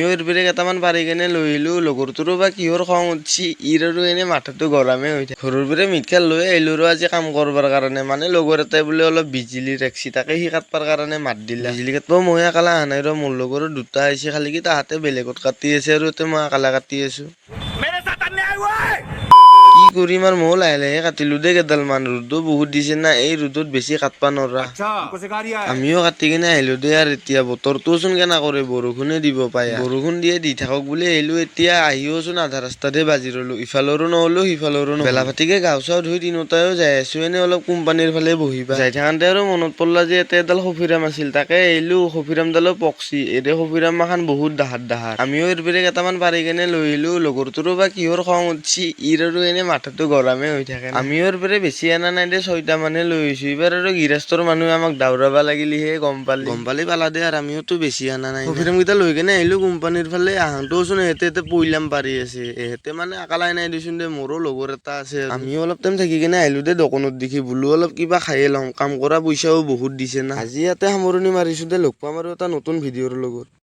আমিও কেইটামান পাৰি কেনে লৈ আহিলো। লগৰটোৰো বা কিহৰ খং উঠছি, ইৰ আৰু এনে মাথাটো গৰমে হৈ থাকে। ঘৰৰ পৰাই মিঠখাল লৈ আহিলো আৰু আজি কাম কৰবাৰ কাৰণে, মানে লগৰ এটাই বোলে অলপ বিজুলী ৰাখছি, তাকে সি কাটবাৰ কাৰণে মাত দিলা। বিজুলী কাটব মই একালা অহা নাই ৰ, মোৰ লগৰো দুটা আহিছে, খালি কি তাহাঁতে বেলেগত কাটি আছে আৰু ইয়াতে মই একালা কাটি আছো। কি কৰিম আৰু, ময়ো লাহে লাহে কাটিলো দেই কেইডালমান। ৰ'দো বহুত দিছে না, এই ৰ'দত বেছি কাটবা নৰা। अच्छा, हमको सिखा रिया है। আমিও কাটি কিনে আহিলো দে। আৰু এতিয়া বতৰটোচোন কেনা কৰে, বৰষুণে দিব পায়। বৰষুণ দিয়ে দি থাকক বুলি আহিলো। এতিয়া আহিওচোন আধা ৰাস্তাতে বাজি ৰলো, ইফালৰো নহলো, সিফালৰো নহলো। বেলা ভাটিকে গাও চাও ধুই তিনোটায়ো যাই আছো এনে অলপ কোম্পানীৰ ফালে বহিবা। যাই থাকোঁতে আৰু মনত পৰলা যে ইয়াতে এডাল সফিৰাম আছিল, তাকে আহিলো। সফিৰামডালো পকচি, এৰে সফিৰাম মাখান বহুত ডাহাৰ ডাহাৰ। আমিও এৰপৰে কেইটামান পাৰি কেনে লৈ আহিলো। লগৰটোৰো বা কিহৰ খং উঠছি, ইৰ আৰু এনে মাথাটো গৰমে হৈ থাকে। আমিও এৰপৰে বেছি অনা নাই দে, 6টা মানে লৈ আহিছো। এইবাৰ আৰু গৃহস্থৰ মানুহে আমাক দাউৰাবা লাগিলিহে গম পালি, গম পালি পালা দে। আৰু আমিওতো বেছি অনা নাই। সফিৰাম কেইটা লৈ কেনে আহিলো কোম্পানীৰ ফালে। আহোঁতেওচোন এহেঁতে এতে পইলাম পাৰি আছে, এহেঁতে মানে আকালাই নাই দেচোন দে, মোৰো লগৰ এটা আছে। আমিও অলপ টাইম থাকি কেনে আহিলো দে দোকানত দেখি, বোলো অলপ কিবা খায়ে লওঁ, কাম কৰা পইচাও বহুত দিছে না। আজি ইয়াতে সামৰণি মাৰিছো দে, লগ পাম আৰু এটা নতুন ভিডিঅ'ৰ লগত।